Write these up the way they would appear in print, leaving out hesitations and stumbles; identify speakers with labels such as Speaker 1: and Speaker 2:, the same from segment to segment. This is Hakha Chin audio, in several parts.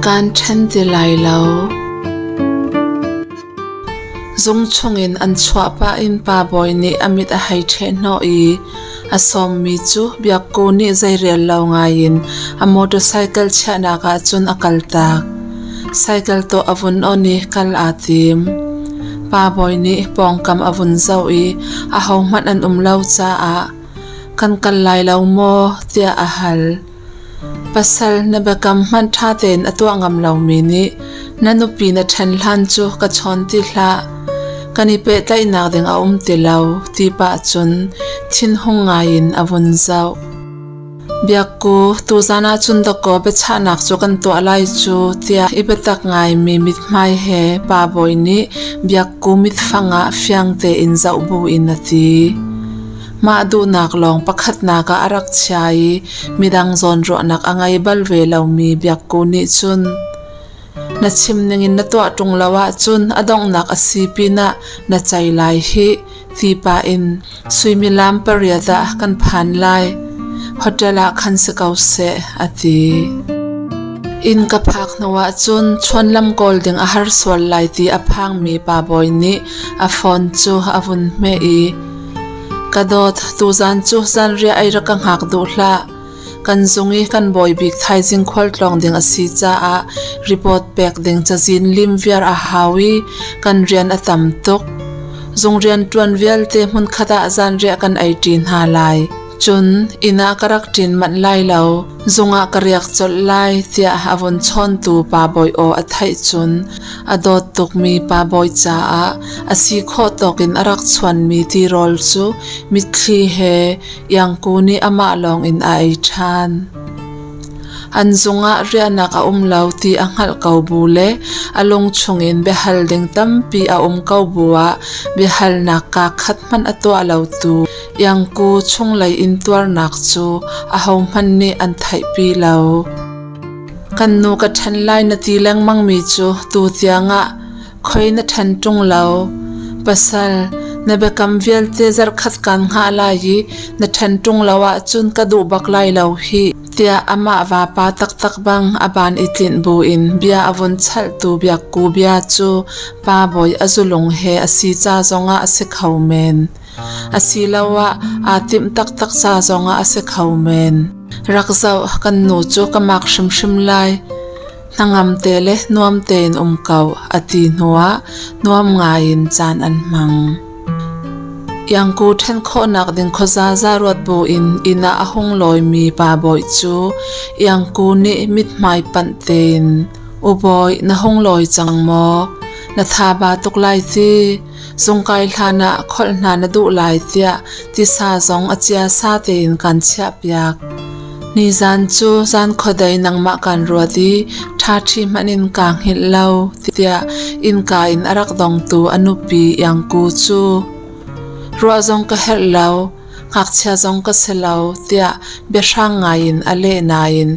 Speaker 1: Kaan ṭhen ti lai lo. Zung chungin an chuah pah in Pa Bawi nih a mit a hei ṭheh hnawh i a sawmmi cu Biakku nih zeirel lo ngaiin a motorcycle chiahnak ah cun a kaltak. Cycle tawh a vun on i kal aa tim. Pa Bawi nih pawngkam a vun zoh i ahohmanh an um lo caah kan kal lai lo maw tiah a hal. Pasal na biakam hmanh ṭha tein a tuah ngam lomi nih na nupi na ṭhen hlan cu ka chawn ti hlah. Kan i pehtlaihnak ding a um ti lo ti pah cun thinhung ngaiin a vun zoh. Biakku, tuzan ah cun dakaw biachahnak cu kan tuah lai cu tiah i biatak ngaimi mithmai he Pa Bawi nih Biakku mitfang ah fiang tein zoh buin a ti. Mah duhnak lawng pakhatnak ah a rak chia i midang zawnruahnak a ngei bal ve lomi Biakku nih cun na chim ningin na tuah ṭung lo ahcun a donghnak a si pinah na cei lai hih ti pah in suimilam pariat ah kan phan lai. Hotel ah khan si ko seh, a ti. Inn ka phak hnu ahcun chuanlam kawl ding a har sual lai ti a phangmi Pa Bawi nih a phone cu a vun hmeh i Ka dawt, tuzan cu zanriah ei rak ka hngak duh hlah. Kan zung i kan bawi bik thaizing khualtlawng ding a si caah report pek ding cazin lim viar a hau i kan rian a tam tuk. Zung rianṭuan vialte hmunkhat ah zanriah kan ei ṭi hna lai. Cun inn ah ka rak ṭin manh lai lo, zung ah ka riak colh lai tiah a vun chawntu Pa Bawi aw a theih cun a dawt tukmi Pa Bawi caah a si khawh tawk in a rak chuanmi tirawl cu mitthli he Iangku nih amah lawng in a ei ṭhan. An zung ah riahnak a um lo ti a hngalh ko bu le a lung chungin biahal ding tampi a um ko bu ah biahalnak kaa khat hmanh a tuah lotu Iangku chunglei intuarnak cu ahohmanh nih an theihpi lo. Kan nu ka ṭhen lai na ti lengmangmi cu tutiang ah khoi na ṭhen ṭung lo. Pasal, na biakam vialte zarhkhat kaan hngah lai i na ṭhen ṭung lo ahcun ka duh bak lai lo hih, tiah amah vapa taktak bang a ban i tlinh buin bia a vun chalhtu Biakku bia cu Pa Bawi a zulung he a si ca zongah a si kho men. Asiloah aa timh taktak ca zongah a si kho men. Rak zoh, kan nu cu ka mak hrimhrim lai. Hnangam te le nuam tein um ko, a ti hnuah nuam ngaiin caan an hmang. Iangku ṭhen khawhnak ding khuazaza ruat buin inn ah a hung lawimi Pa Bawi cu Iangku nih mithmai panh tein, U Bawi, na hung lawi cang maw? Na thaba tuk lai ti? Zungkai hlan ah kholh hna na duh lai tiah tisa zong a chiasa tein kan chiahpiak. Nizan cu zan khuadei nangmah kan ruat i ṭhaṭhi hmanh in kaa hngilh lo tiah innka in a rak dongtu a nupi Iangku cu ruah zong ka herh lo. Ngakchia zong ka si lo, tiah biahrang ngaiin a leh nain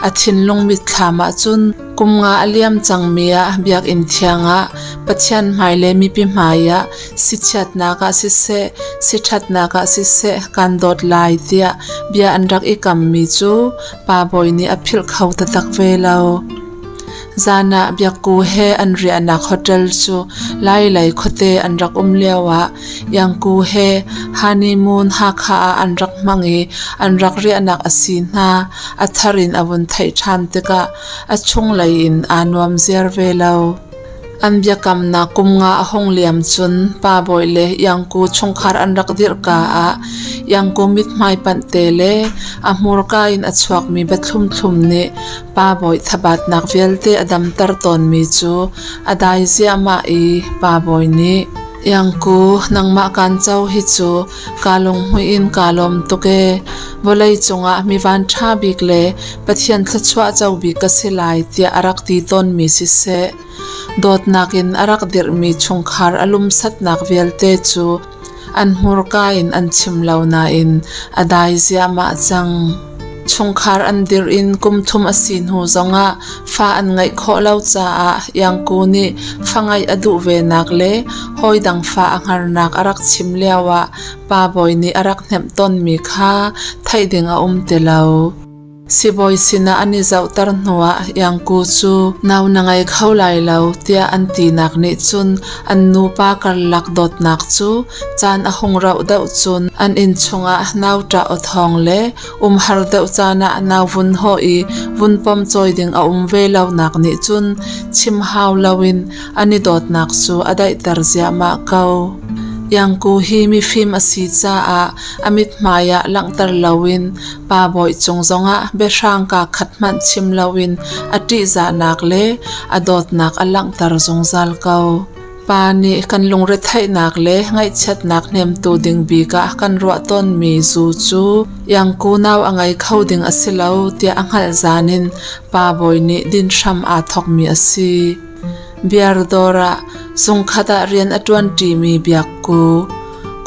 Speaker 1: a thinlung mitthlam ah cun kum nga a liam cangmi ah biakinn thiang ah Pathian hmai le mipi hmai ah sichiatnak ah siseh, siṭhatnak ah siseh kan dawt lai tiah bia an rak i kammi cu Pa Bawi nih a philh kho taktak ve lo. Zan ah Biakku he an riahnak hotel cu Lailei khuate an rak um lioah Iangku he honeymoon Hakha ah an rak hmang i an rak riahnak a si hna. A thar in a vun theih ṭhan tikah a chunglei in aa nuam ziar ve lo. An biakamnak kum nga a hung liam cun Pa Bawi le Iangku chungkhar an rak dirhka ah Iangku mithmai panh te le a hmurka in a chuakmi biathlumthlum nih Pa Bawi thabatnak vialte a damter tawnmi cu a dai ziahmah i Pa Bawi nih Iangku, nangmah kaan co hi cu kaa lunghmuih in kaa lawm tuk ee. Vawlei cungah mi vanṭha bik le Pathian thluachuah co bik ka si lai tiah a rak ti tawnmi siseh, dawtnak in a rak dirhmi chungkhar a lumsatnak vialte cu an hmurka in an chim lo nain a dai ziahmah cang. Chungkhar an dirh in kum thum a si hnu zongah fa an ngeih khawh lo caah Iangku nih fa ngeih a duh venak le hawidang fa a hngarnak a rak chim lioah Pa Bawi nih a rak hnemh tawnmi kha theih ding a um ti lo. Sibawi sinah an i zohter hnuah Iangku cu nau na ngei kho lai lo tiah an tinak nih cun an nupa karlak dawtnak cu caan a hung rauh deuh cun an inn chungah nau ṭah aw thawng le umhar deuh caan ah nau vun hawh i vun pom cawi ding a um ve lonak nih cun chim hau loin an i dawtnak cu a daihter ziahmah ko. Iangku hi mifim a si caah a mithmai ah langhter loin Pa Bawi cung zongah biahrang kaa khat hmanh chim loin a ṭihzahnak le a dawtnak a langhter zungzal ko. Pa nih kan lungretheihnak le ngaihchiatnak hnemtu ding bik ah kan ruah tawnmi zu cu iangku nau a ngei kho ding a si lo tiah a hngalh zan in Pa Bawi nih din hram aa thawkmi a si. Biar dawr ah zungkhat ah rian a ṭuanṭimi Biakku.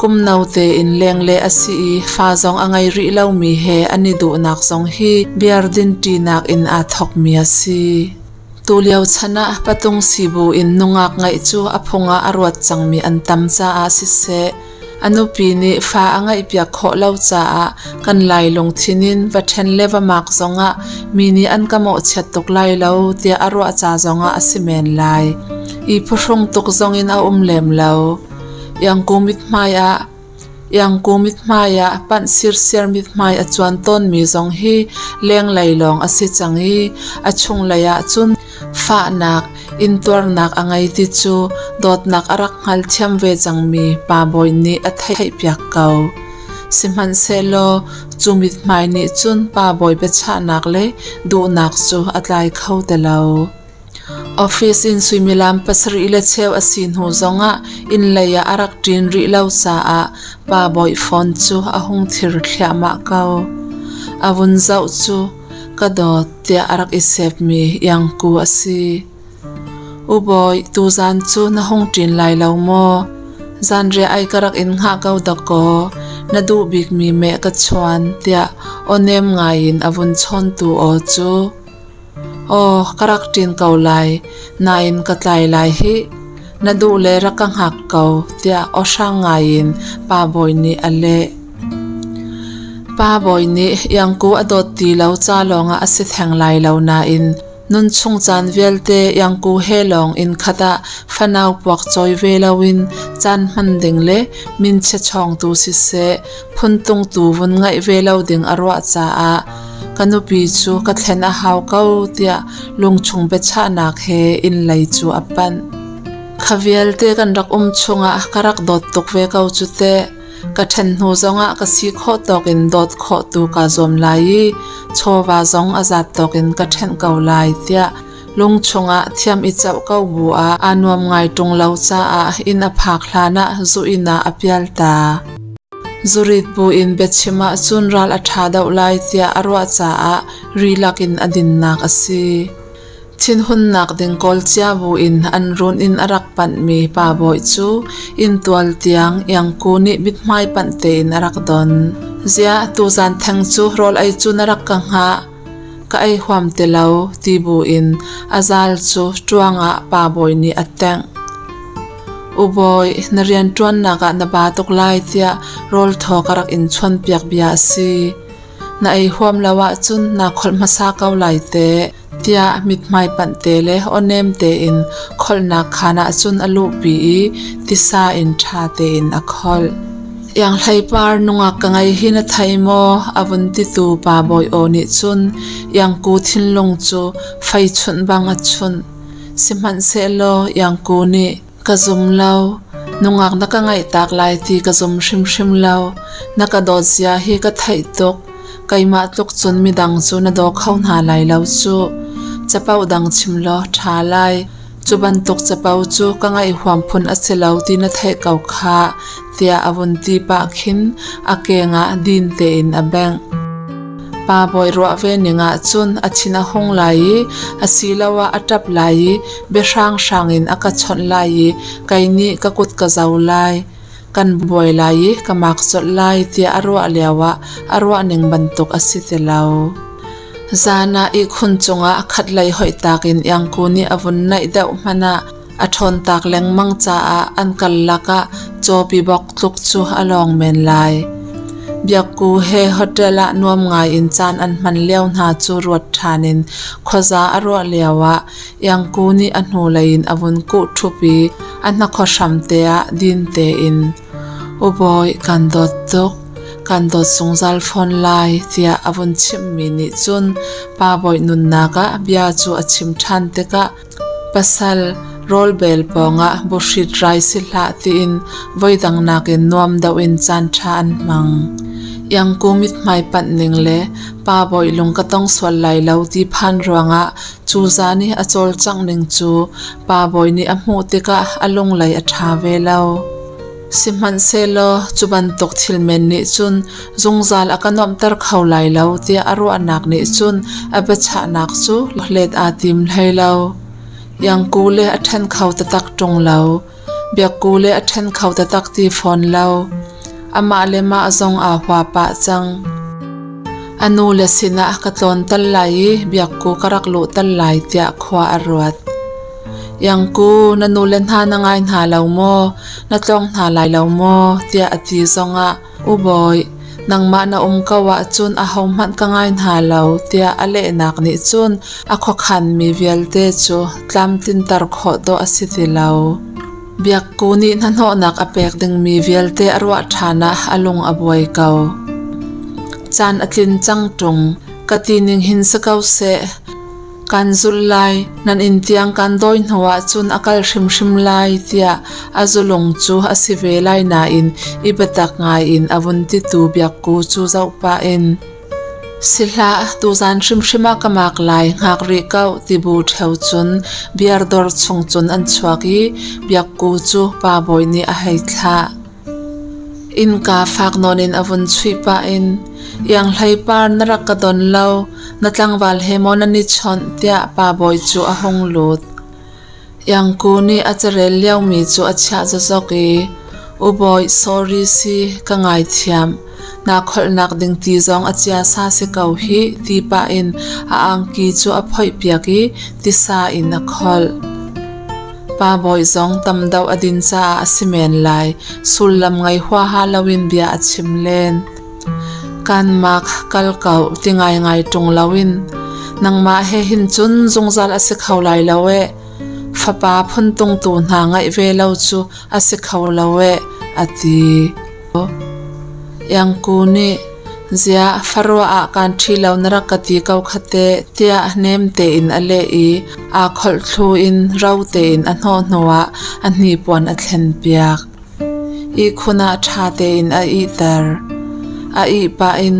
Speaker 1: Kum no tein lengle a si i fa zong a ngei rih lomi he an i duhnak zong hi biar dinṭinak in aa thawkmi a si. Tulio chan ah patung sibu in nungak ngeih cu a phung ah a ruat cangmi an tam caah siseh, a nupi nih fa a ngeihpiak khawh lo caah kan Lai lungthin in va ṭhen le va mak zongah mi nih an ka mawhchiat tuk lai lo tiah a ruah ca zongah a si men lai. I phuhrung tuk zongin a um lem lo. Iangku mithmai ah Iangku mithmai ah panh sirsiar mithmai a cuan tawnmi zong hi lenglei lawng a si cang i a chunglei ah cun fahnak, intuarnak a ngei ti cu dawtnak a rak hngalthiam ve cangmi pa bawi nih a theihpiak ko. Sihmanhsehlaw cu mithmai nih cun pa bawi biachahnak le duhnak cu a tlai kho ti lo. Office in suimilam 7:30 a si hnu zongah inn lei ah a rak ṭin rih lo caah pa bawi phone cu a hung thir thliahmah ko. A vun zoh cu ka dawt tiah a rak i sepmi Iangku a si. U Bawi, tuzaan cu na hung ṭin lai lo maw? Zanriah ai ka rak in hngah ko dakaw. Na duh bikmi meh ka chuan tiah aw nem ngaiin a vun chawntu aw cu Aw, ka rak ṭin ko lai, nain ka tlai lai hih. Na duh le rak ka hngak ko, tiah aw hrang ngaiin Pa Bawi nih a leh. Pa Bawi nih Iangku a dawt ti lo ca lawngah a si theng lai lo nain nunchung caan vialte Iangku he lawng inn khat ah fanau puak cawi ve loin caan hman ding le minchia chawngtu siseh phuntungtu vun ngaih ve lo ding a ruah caah ka nupi cu ka thlen a hau ko tiah lungchung biachahnak he inn lei cu a panh. Kha vialte kan rak um chungah ka rak dawt tuk ve ko cu teh. Ka ṭhen hnu zongah ka si khawh tawk in dawt khawh tu kaa zuam lai i chawva zong a zat tawk in ka ṭhenh ko lai tiah lungchung ah thiam i coh ko bu ah aa nuam ngai ṭung lo caah inn a phak hlan ah zu inn ah a pial ta. Zurit bu in biachim ahcun ral a ṭha deuh lai tiah a ruah caah ri lakin a dinnak a si. Thinhunnak ding kawl cia bu in an run in a rak panhmi pa bawi cu inntual tiang Iangku nih mithmai panh tein a rak don. Ziah tuzan theng cu rawl ei cu na rak ka hngah? Ka ei huam ti lo ti bu in a zal cu ṭuang ah pa bawi nih a tengh. U bawi, na rianṭuannak ah na ba tuk lai tiah rawl thaw ka rak in chuanpiak bia a si. Na ei huam lo ahcun naa kholh hmasa ko lai teh, tiah mithmai panh te le aw-nem tein kholhnak khaan ah cun a luhpi i tisa in ṭha tein a kholh. Ianghlei par nungak ka ngei hi na thei maw? a vun titu pa Bawi aw nih cun Iangku thinlung cu fei chunh bang a chunh. Sihmanhsehlaw Iangku nih, Ka zum lo. Nungak na ka ngaihtak lai ti ka zum hrimhrim lo. Na ka dawt zia hi ka theih tuk. Keimah tluk cun midang cu na daw kho hna lai lo cuh. Capo dang chim law ṭha lai. Cu bantuk capo cu ka ngaih huam phun a si lo ti na theih ko khah, tiah a vun ti pah khin a keng ah din tein a bengh. Pa bawi ruah ve ning ah cun a thin a hung lai i asiloah a ṭap lai i biahranghrang in a ka chawnh lai i kei nih ka kut ka zo lai. Kan buai lai i ka mak colh lai tiah a ruah lioah a ruahning bantuk a si ti lo. Zan ah ihkhun cungah khatlei hoihtak in Iangku nih a vun naih deuh hmanh ah a ṭhawntak lengmang caah an karlak ah cawpi bawk tluk cu a lawng men lai. Biakku he hotel ah nuam ngai in caan an hman lio hna cu ruat ṭhan in khuaza a ruah lioah Iangku nih a hnulei in a vun kuh ṭhup i a hnakhaw hramte ah din tein, U Bawi, kan dawt tuk. Kan dawt zungzal fawn lai, tiah a vun chimhmi nih cun Pa Bawi nunnak ah bia cu a chim ṭhan tikah pasal rawlbel pawngah buhrit rai si hlah tiin voidang nakin nuam deuh in caanṭha an hmang. Iangku mithmai panh ning le Pa Bawi lung ka tong sual lai lo ti phan ruangah cu zan i a cawlcangh ning cu Pa Bawi nih a hmuh tikah a lunglei a ṭha ve lo. Sihmanhsehlaw cu bantuk thil men nih cun zungzal a ka nuamhter kho lai lo tiah a ruahnak nih cun a biachahnak cu let aa tim hlei lo. Iangku le a ṭhen kho taktak ṭung lo. Biakku le a ṭhen kho taktak ti fawn lo. Amah le mah zong aa hua pah cang. A nu le sinah ka tlawn tal lai i Biakku ka rak luh tal lai tiah khua a ruat. Iangku, na nule hna na ngai hna lo maw? Na tlawng hna lai lo maw? tiah a ti zongah, U Bawi, nangmah na um ko ahcun ahohmanh ka ngai hna lo, tiah a lehnak nih cun a khuakhanmi vialte cu tlamtlinter khawh dawh a si ti lo. Biakku nih hnahnawhnak a pek dingmi vialte a ruah ṭhan ah a lung a buai ko. Caan a tlin cang ṭung, ka ti ning hin si ko seh. Kan zulh lai, nan inn tiang kan dawi hnu ahcun a kal hrimhrim lai, tiah a zulung cu a si ve lai nain i biatak ngai in a vun titu Biakku cu zoh pah in, Si hlah, tuzan hrimhrim ah ka mak lai, hngak rih ko, ti bu ṭheo cun beer dawr chung cun an chuak i Biakku cu Pa Bawi nih a hei thlah. Innka fak nawn in a vun chuih pah in, Ianghlei par na rak ka don lo, na tlangval he maw nan i chawnh tiah Pa Bawi cu a hung lut. Iangku nih a carel liomi cu a chiah zokzok i, U Bawi, sorry si, ka ngaithiam. Naa kholhnak ding ti zong a ciasa si ko hih ti pah in a angki cu a phoihpiak i tisa in a kholh. Pa Bawi zong tam deuh a din caah a si men lai, sullam ngei huaha loin bia a chim len. Kan mak kal ko ti ngaingai ṭung loin nangmah he hin cun zungzal a si kho lai lo eh. Fapa phuntungtu hna ngaih ve lo cu a si kho lo eh, a ti. Iangku nih, Ziah faruah ah kaan ṭhi lo na rak ka ti ko kha teh, tiah nem tein a leh i aa kholh thlu in ro tein a hnawh hnuah a hnipuan a thlenpiak. Ihkhun ah ṭha tein a ihter. A ih pah in,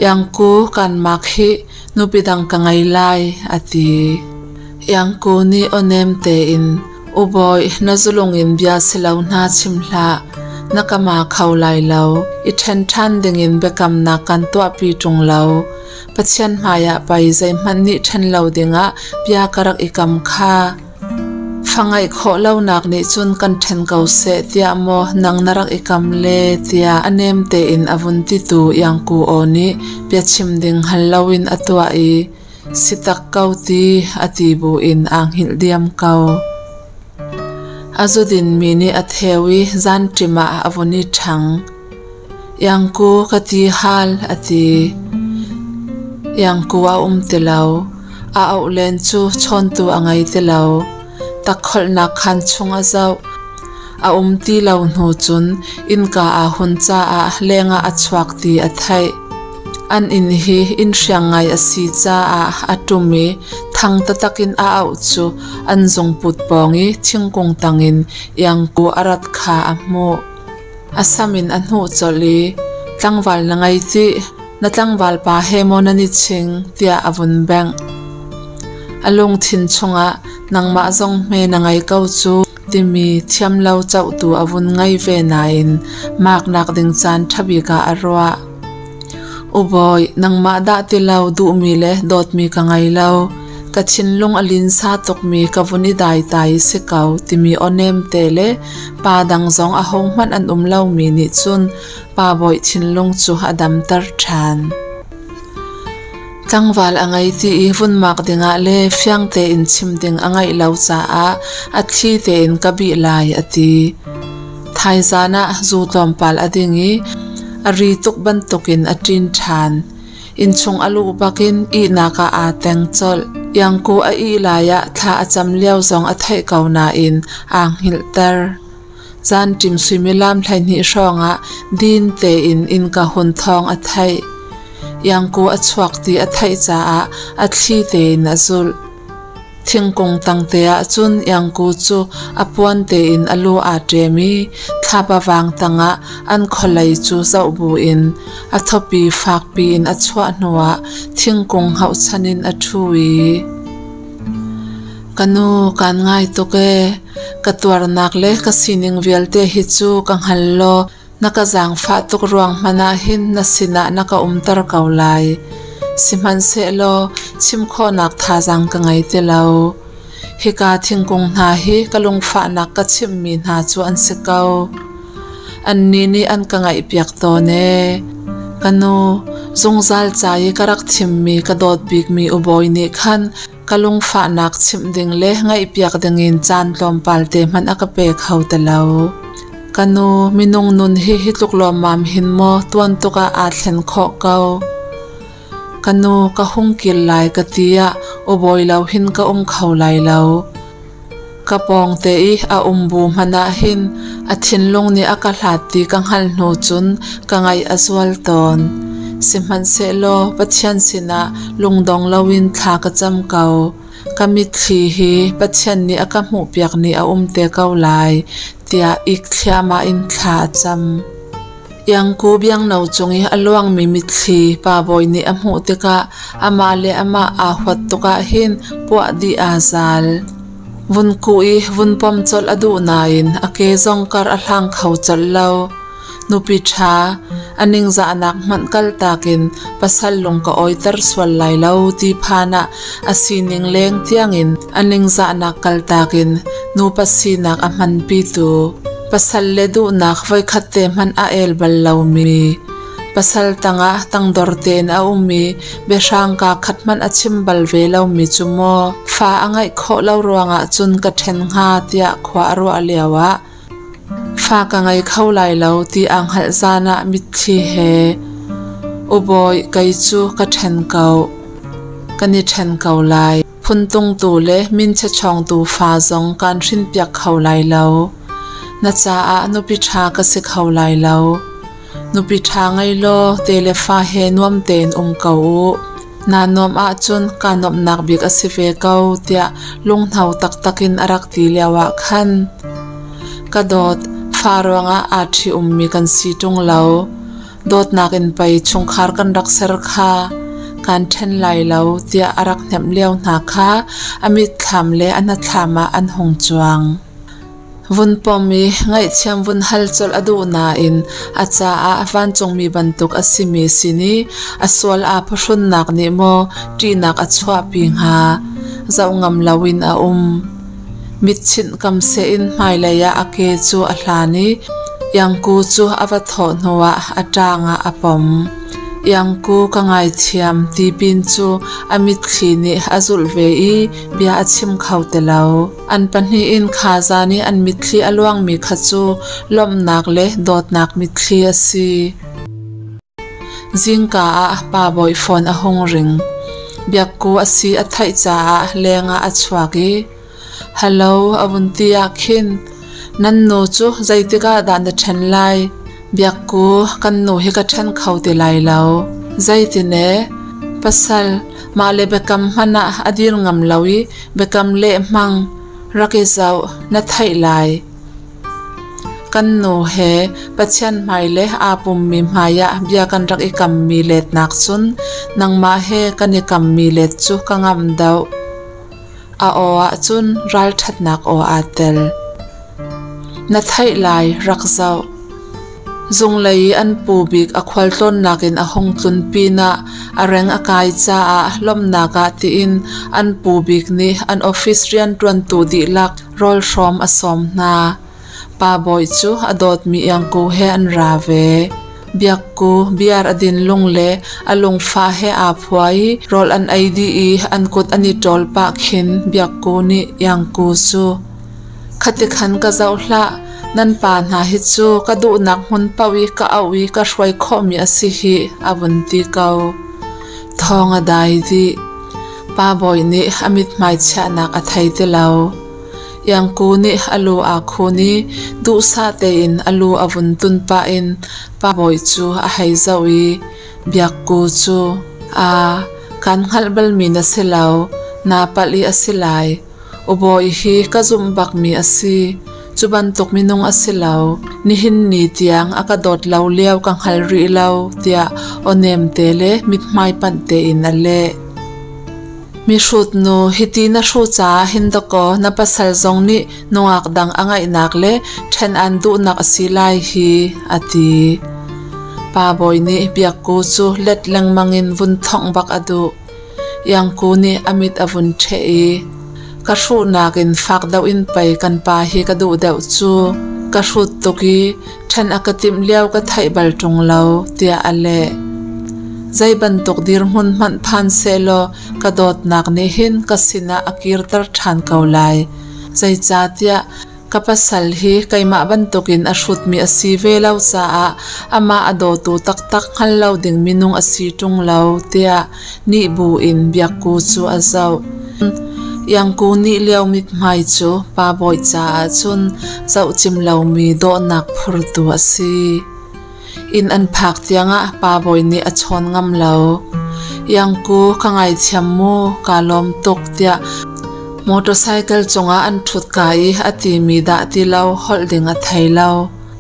Speaker 1: Iangku kaan mak hih, nupi dang ka ngei lai, a ti. Iangku nih aw nem tein, U Bawi, na zulung in bia si lo hna chim hlah. Na ka ma kho lai lo. I ṭhen ṭhan dingin biakamnak kan tuahpi ṭung lo. Pathian hmaiah pei zeihmanh nih ṭhen lo dingah bia ka rak i kam kha. Fa ngeih khawh lonak nih cun kan ṭhen ko seh tiah maw nang na rak i kam le tiah a nem tein a vun titu Iangku aw nih biachim ding hngal loin a tuah i Si tak ko ti, a ti buin aa hngilh diam ko. A zudinmi nih a theu i zanṭim ah a vun i ṭhang. Iangku ka ti hal, a ti. Iangku a um ti lo. A auh len cu chawntu a ngei ti lo. Takkholhnak khaan chung a zoh. A um ti lo hnu cun innka aa hun caah lengah a chuak ti a theih. An inn hi inn hriang ngai a si caah a ṭum i thang taktak in a auh cu an zungput pawng i thingkung tangin iangku a rat kha a hmuh. A sam in a hnuh colh i, Tlangval na ngei tih, na tlangval pa he maw nan i ching, tiah a vun bengh. A lungthin chungah nangmah zong hme na ngei ko cu timi thiamlo cohtu a vun ngei ve nain maknak ding caan ṭha bik ah a ruah. U Bawi, nangmah dah ti lo duhmi le dawtmi ka ngei lo. Ka thinlung a linsa tukmi ka vun i daitai si ko timi aw nemte le pa dang zong ahohmanh an um lomi nih cun Pa Bawi thinlung cu a damter ṭhan. Tlangval a ngei ti i vunmak dingah le fiang tein chim ding a ngeih lo caah a thli tein ka bih lai a ti. Thaizan ah zu tlawmpal a ding i A ri tuk bantukin a ṭin ṭhan. Innchung a luh bakin ihnak ah aa teng colh. Iangku a ih lai ah thla a cam lio zong a theih ko nain aa hngilhter. Zanṭim suimilam 12 hrawngah din tein innka hun thawng a theih. Iangku a chuak ti a theih caah a thli tein a zulh. Thingkung tangte ah cun Iangku cu a puan tein a lu aa ṭem i thlapa vang tangah an khualei cu zoh buin a thawpi fakpi in a chuah hnuah thingkung hauhchan in a ṭhu i Ka nu, kaan ngai tuk ee. Ka tuarnak le ka sining vialte hi cu ka hngal law na ka zaangfah tuk ruang hmanh ah hin na sinah na ka umter ko lai. Sihmanhsehlaw chim khawhnak thazaang ka ngei ti lo. Hika thingkung hna hi ka lungfahnak ka chimhmi hna cu an si ko. Annih nih an ka ngaihpiak tawn ee. Ka nu, zungzal ca i ka rak thimmi ka dawt bikmi ubawi nih khan ka lungfahnak chimh ding le ngaihpiak dingin caan tlawmpal te hmanh a ka pe kho ti lo. Ka nu, minung nun hi hi tluk lawmmam hin maw tuan tuk ah aa thlen khawh ko. Ka nu, ka hung kil lai ka ti ah ubawi lo hin ka um kho lai lo. Ka pawngte i a um bu hmanh ah hin a thinlung nih a ka hlat ti ka hngalh hnu cun ka ngaih a zual tawn. Sihmanhsehlaw Pathian sinah lungdong loin thla ka cam ko. Ka mitthli hi Pathian nih a ka hmuhpiak ni a um te ko lai, tiah ik thliahmah in thla a cam. Iangku biangno cung i a luangmi mitthli Pa Bawi nih a hmuh tikah amah le amah aa huat tuk ahhin puah dih aa zal. Vun kuh i vun pom colh a duh nain a ke zong kar a hlang kho colh lo. Nupi ṭha, a ningzahnak hmanh kaltak in pasal lung ka awiter sual lai lo ti phan ah a sining leng tiangin a ningzahnak kaltak in nupa sinak a hmanpitu pasal le duhnak voikhat te hmanh a el bal lomi pasal tangah tangdor tein a um i biahrang kaa khat hmanh a chim bal ve lomi cu maw fa a ngeih khawh lo ruangah cun ka ṭhen hnga tiah khua a ruah lioah fa ka ngei kho lai lo ti aa hngalh zan ah mitthli he ubawi kei cu ka ṭhen ko kan i ṭhen ko lai. Phuntungtu le minchia chawngtu fa zong kaan hrinpiak kho lai lo. Na caah nupi ṭha ka si kho lai lo. Nupi ṭha ngei law te le fa he nuam tein um ko u. Naa nuamh ahcun kaa nuamhnak bik a si ve ko tiah lunghno taktak in a rak ti lioah khan ka dawt, fa ruangah aa ṭhi ummi kan si ṭung lo. Dawtnak in pei chungkhar kan rak ser kha kaan ṭhen lai lo tiah a rak hnemh lio hna kha a mitthlam le a hnathlam ah an hung cuang. Vun pom i ngaihthiam vun hal colh a duh nain a caah vancungmi bantuk a simi sin i a sual aa phuhrunnak nih maw ṭihnak a chuahpi hnga, zoh ngam loin a um. Mitchinh kamseh in hmailei ah a ke cu a hlan i Iangku cu a va thawh hnuah a ṭang ah a pom. Iangku ka ngaithiam ti pin cu a mitthli nih a zulh ve i bia a chim kho ti lo. An pahnih in kha zan i an mitthli a luangmi kha cu lawmhnak le dawtnak mitthli a si. Zingka ah Pa Bawi phone a hung ring. Biakku a si a theih caah lengah a chuak i Hello a vun ti ah khin nan nu cu zeitik ah dah na ṭhen lai? Biakku kan nu hi ka ṭhen kho ti lai lo. Zeitin ee? Pasal mah le biakam hmanh ah a dir ngam lo i biakam leh hmang rak i zoh na theih lai. Kan nu he Pathian hmai le aa pummi hmaiah bia kan rak i kammi letnak cun nangmah he kan i kammi let cu ka ngamh deuh. A aw ah cun ralṭhatnak aw aa tel. Na theih lai, rak zoh. Zunglei i an pu bik a khualtlawnnak in a hung tlun pinah a reng a kai caah lawmhnak ah tiin an pu bik nih an office rianṭuantu dihlak rawlhrawm a sawm hna. Pa Bawi cu a dawtmi Iangku he an ra ve. Biakku biar a din lung le a lungfah he aa phua i rawl an ei dih i an kut an i ṭawl pah khin Biakku nih Iangku cu, Khati khan ka zoh hlah, Nan pa hna hi cu ka duhnak hmun paoh i ka auh i ka hruai khawhmi a si hih, a vun ti ko. Thawng a dai dih. Pa Bawi nih a mithmai chiahnak a thei ti lo. Iangku nih a lu aa khun i duhsah tein a lu a vun tun pah in Pa Bawi cu a hei zoh i Biakku cu, Aa, kaan hngalh balmi na si lo, naa palh i a si lai. U Bawi hi ka zumh bakmi a si. Cu bantuk minung a si lo. Nihin ni tiang a ka dawt lo lio ka hngal rih lo, tiah aw nemte le mithmai panh tein a leh. Mihrut nu, hiti na hruh caah hin dakaw na pasal zong nih nungak dang a ngaihnak le ṭhen aan duhnak a si lai hi, a ti. Pa Bawi nih Biakku cu let lengmang in vun thongh bak a duh. Iangku nih a mit a vun ṭheh i, Ka hruhnak in fak deuh in pei kan pa hi ka duh deuh cu. Ka hrut tuk i ṭhen a ka timh lio ka theih bal ṭung lo, tiah a leh. Zei bantuk dirhmun hmanh phan sehlaw ka dawtnak nih hin ka sinah a kirter ṭhan ko lai. Zeicahtiah ka pasal hi keimah bantukin a hrutmi a si ve lo caah amah a dawtu taktak hngal lo ding minung a si ṭung lo, tiah nih bu in Biakku cu a zoh. Iangku nih lio mithmai cu pa bawi caah cun zohcim lomi dawhnak phurtu a si. Inn an phak tiangah pa bawi nih a chawn ngam lo. Iangku ka ngaithiam mu, kaa lawm tuk tiah motorcycle cungah an ṭhut ka i a timi dah ti lo holh ding a thei lo.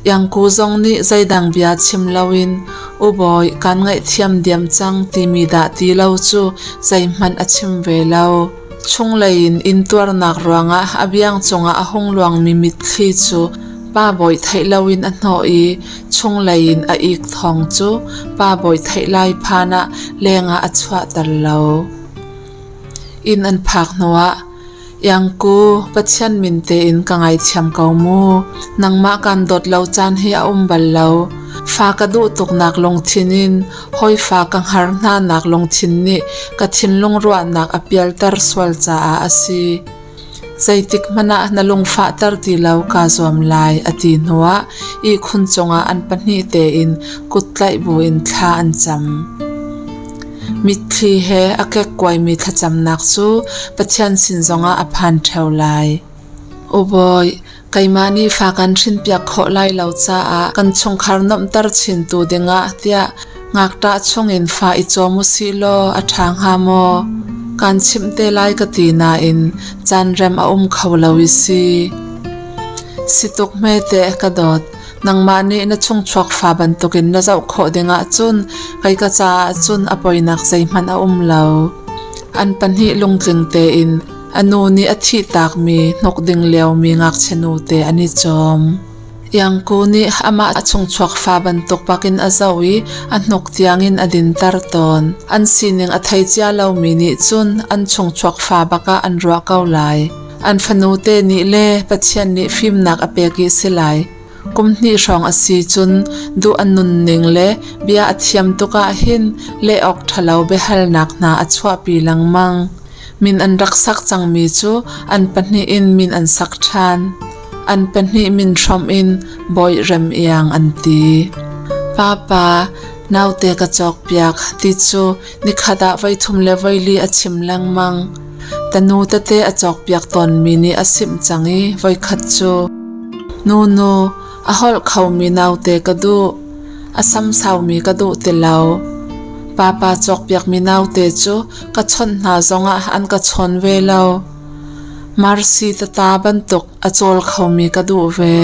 Speaker 1: Iangku zong nih zeidang bia chim loin U Bawi kaan ngaihthiam diam cang timi dah ti lo cu zeihmanh a chim ve lo. Chunglei in intuarnak ruangah a biang cungah a hung luangmi mitthli cu pa bawi theih loin a hnawh i chunglei in a ik thawng cu pa bawi theih lai phan ah lengah a chuahter lo. Inn an phak hnuah Iangku, Pathian min tein ka ngaithiam ko mu. Nangmah kaan dawt lo caan hi a um bal lo. Fa ka duh tuknak lungthin in hawifa ka hngar hnanak lungthin nih ka thinlung ruahnak a pialter sual caah a si. Zeitik hmanh ah na lungfahter ti lo kaa zuam lai, a ti hnuah ihkhun cungah an pahnih tein kut tlaih buin thla an cam. Mitthli he a kekkuaimi thlacamnak cu Pathian sin zongah a phan ṭheo lai. U Bawi, keimah nih fa kan hrinpiak khawh lai lo caah kan chungkhar nuamhter chintu dingah tiah ngakṭah chungin fa i cawm u sih law a ṭha hnga maw? Kaan chimh te lai ka ti nain caan rem a um kho lo i si. Si tuk hme teh ka dawt. Nangmah nih na chungchuak fa bantukin na zoh khawh dingah cun kei ka caah cun a poinak zeihmanh a um lo. An pahnih lungtling tein a nu nih a thihtakmi hnuk ding liomi ngakchia nute an i cawm. Iangku nih amah a chungchuak fa bantuk bakin a zoh i a hnuk tiangin a dinter tawn. An sining a thei cia lomi nih cun an chungchuak fa bakah an ruah ko lai. An fanute nih le Pathian nih fimnak a pek i si lai. Kum hnih hrawng a si cun duh a nunning le bia a thiam tuk ah hin leh awk ṭhalo biahalnak hna a chuahpi lengmang. Min an rak sak cangmi cu an pahnih in min an sak ṭhan. An pahnih min hrawmh in Bawi Rem Iang an ti. Papa, naute ka cawkpiak ti cu nikhat ah voithum le voili a chim lengmang. Tanu tete a cawkpiak tawnmi nih a simh cang i voikhat cu Nunu, a holh khomi naute ka duh. A samsaumi ka duh ti lo. Papa cawkpiakmi naute cu ka chawnh hna zongah an ka chawn ve lo. Marcy tata bantuk a cawl khomi ka duh ve.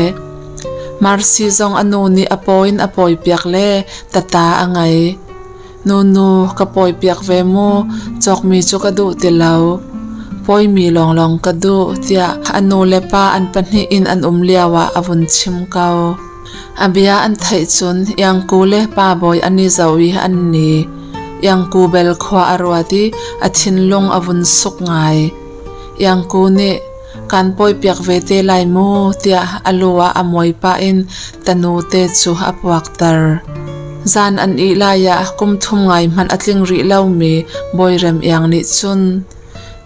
Speaker 1: Marcy zong a nu nih a paw in a pawipiak le tata a ngei. Nunu, ka pawipiak ve mu, cawkmi cu ka duh ti lo. Pawimi lawnglawng ka duh, tiah a nu le pa an pahnih in an um lioah a vun chim ko. A bia an theih cun Iangku le Pa Bawi an i zoh i an ni. Iangku bel khua a ruat i a thinlung a vun suk ngai. Iangku nih, Kaan pawipiak ve te lai mu, tiah a lu ah a muai pah in tanu te cu a puakter. Zan an ih lai ah kum thum ngai hmanh a tling rih lomi Bawi Rem Iang nih cun,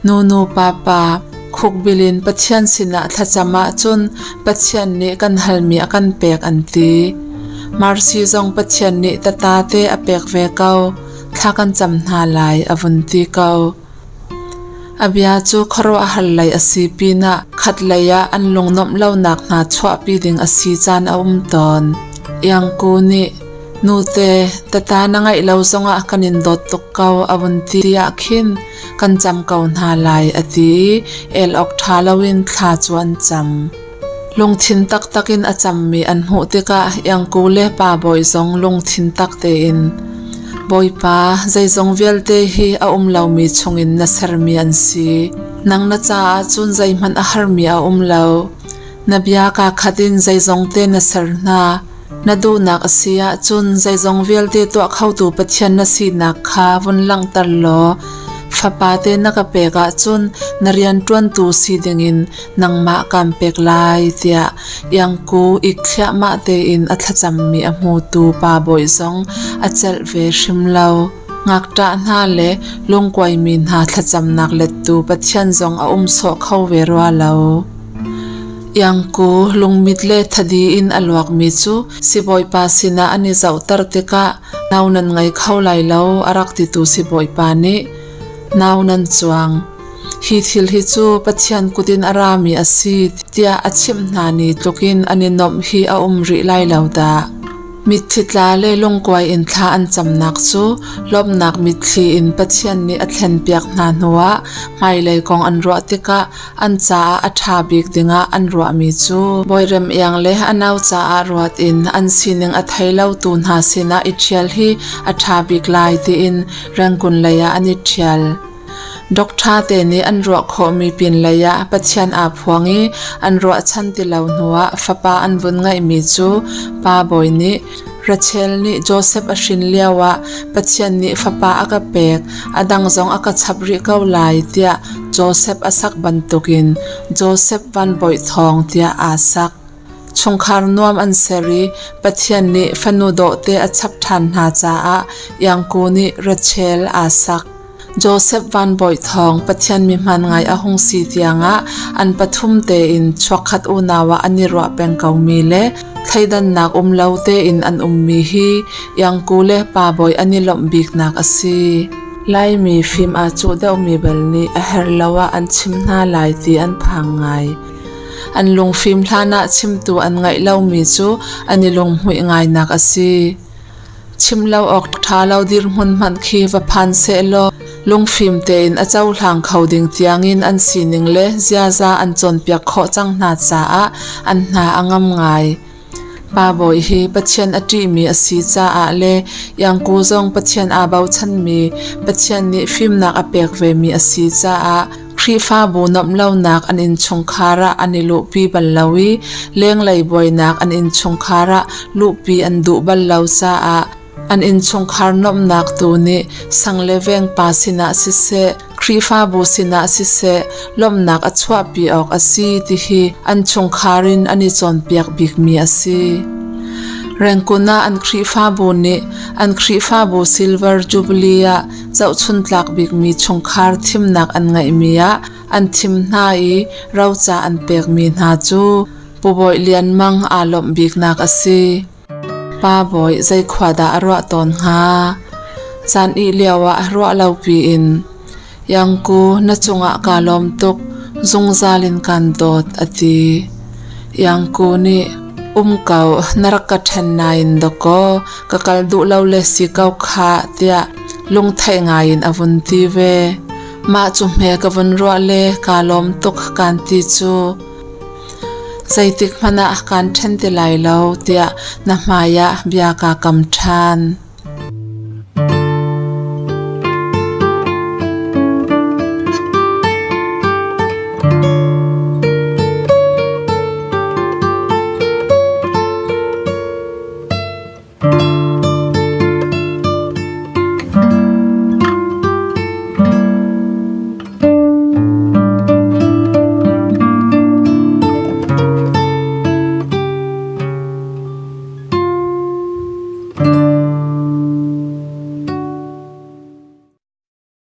Speaker 1: Nunu papa, Khukbil in Pathian sinah thlacam ahcun Pathian nih kan halmi a kan pek an ti. Marcy zong Pathian nih tata te a pek ve ko. Thla kan cam hna lai a vun ti ko. A bia cu khuaruahhar lei a si pinah khatlei ah an lungnuamh lonak hna chuahpi ding a si caan a um tawn. Iangku nih, Nute, tata na ngeih lo zongah kan in dawt tuk ko a vun ti ah khin kan cam ko hna lai a ti i el awk ṭha loin thla cu an cam. Lungthin taktak in a cammi an hmuh tikah Iangku le Pa Bawi zong lungthin tak tein Bawipa, zeizong vialte hi a um lomi chungin na sermi an si. Nang na caah cun zeihmanh a harmi a um lo. Na bia kaa khat in zeizongte na ser hna. Na duhnak a si ahcun zeizong vialte tuah khotu Pathian na sinak kha vun langhter law fapa te na ka pek ahcun na rianṭuantu si dingin nangmah kaan pek lai tiah Iangku ik thliahmah tein a thlacammi a hmutu pa bawi zong a celh ve hrim lo. Ngakṭah hna le lungkuaimi hna thlacamnak lettu Pathian zong a um sawh kho ve rua lo. Iangku lungmit le thadi in a luakmi cu sibawipa sinah an i zohter tikah nau nan ngei kho lai lo a rak titu sibawipa nih nau nan cuang. Hi thil hi cu Pathian kut in a rami a si tiah a chimh hna ni tlukin an i nuamh hi a um rih lai lo dah. Mitthli tla le lungkuai in thla an camnak cu lawmhnak mitthli in Pathian nih a thlenpiak hna hnuah hmailei kong an ruah tikah an caah a ṭha bik dingah an ruahmi cu Bawirem Iang le a nau caah ruat in an sining a thei lotu hna sinah i ṭhial hi a ṭha bik lai tiin Rangoon lei ah an i ṭhial. Doctor te nih an ruah khawhmi pinlei ah Pathian aa phuang i an ruahchan ti lo hnuah fapa an vun ngeihmi cu Pa Bawi nih Rachel nih Josef a hrin lioah Pathian nih fapa a ka pek, a dang zong a ka chap rih ko lai tiah Josef a sak bantukin Josef Van Bawi Thawng tiah aa sak. Chungkhar nuam an ser i Pathian nih fanu dawhte a chap ṭhan hna caah Iangku nih Rachel aa sak. Josef Van Bawi Thawng Pathian mihman ngai a hung si tiangah an pathum tein chuakkhat unau ah an i ruah peng komi le thleidannak um lo tein an ummi hi Iangku le Pa Bawi an i lawmh biknak a si. Laimi fim aa cuh deuhmi bal nih a herh lo ah an chim hna lai ti an phang ngai. An lungfim hlanah chimtu an ngeih lomi cu an i lunghmuih ngainak a si. Chim lo awk ṭha lo dirhmun hmanh khi va phan sehlaw lungfim tein a cohlang kho ding tiangin an sining le ziaza an cawnpiak khawh cang hna caah an hna a ngam ngai. Pa Bawi hi Pathian a ṭihmi a si caah le Iangku zong Pathian aa bochanmi, Pathian nih fimnak a pek vemi a si caah Khrihfabu nuamh lonak an innchungkhar ah an i luhpi bal lo i lenglei buainak an innchungkhar ah luhpi an duh bal lo caah an innchungkhar nuamhnak tu nih sang le veng pa sinah siseh, Khrihfabu sinah siseh lawmhnak a chuahpi awk a si ti hi an chungkhar in an i cawnpiak bikmi a si. Rengkun ah an Khrihfabu nih an Khrihfabu Silver Jubilee ah zohchuntlak bikmi chungkhar thimnak an ngeihmi ah an thim hna i roca an pekmi hna cu Pu Bawi Lian Mang aa lawmh biknak a si. Pa Bawi zei khua dah a ruah tawn hnga? Zan ih lioah ruah lo piin Iangku na cungah kaa lawm tuk, zungzal in kaan dawt a ti. Iangku nih um ko, na rak ka ṭhen nain dawkaw ka kal duh lo le si ko khah tiah lungtheih ngai in a vun ti ve. Mah cu hme ka vun ruah le kaa lawm tuk kaan ti cu. Zeitik hmanh ah kaan ṭhen ti lai lo tiah na hmai ah bia kaa kam ṭhan.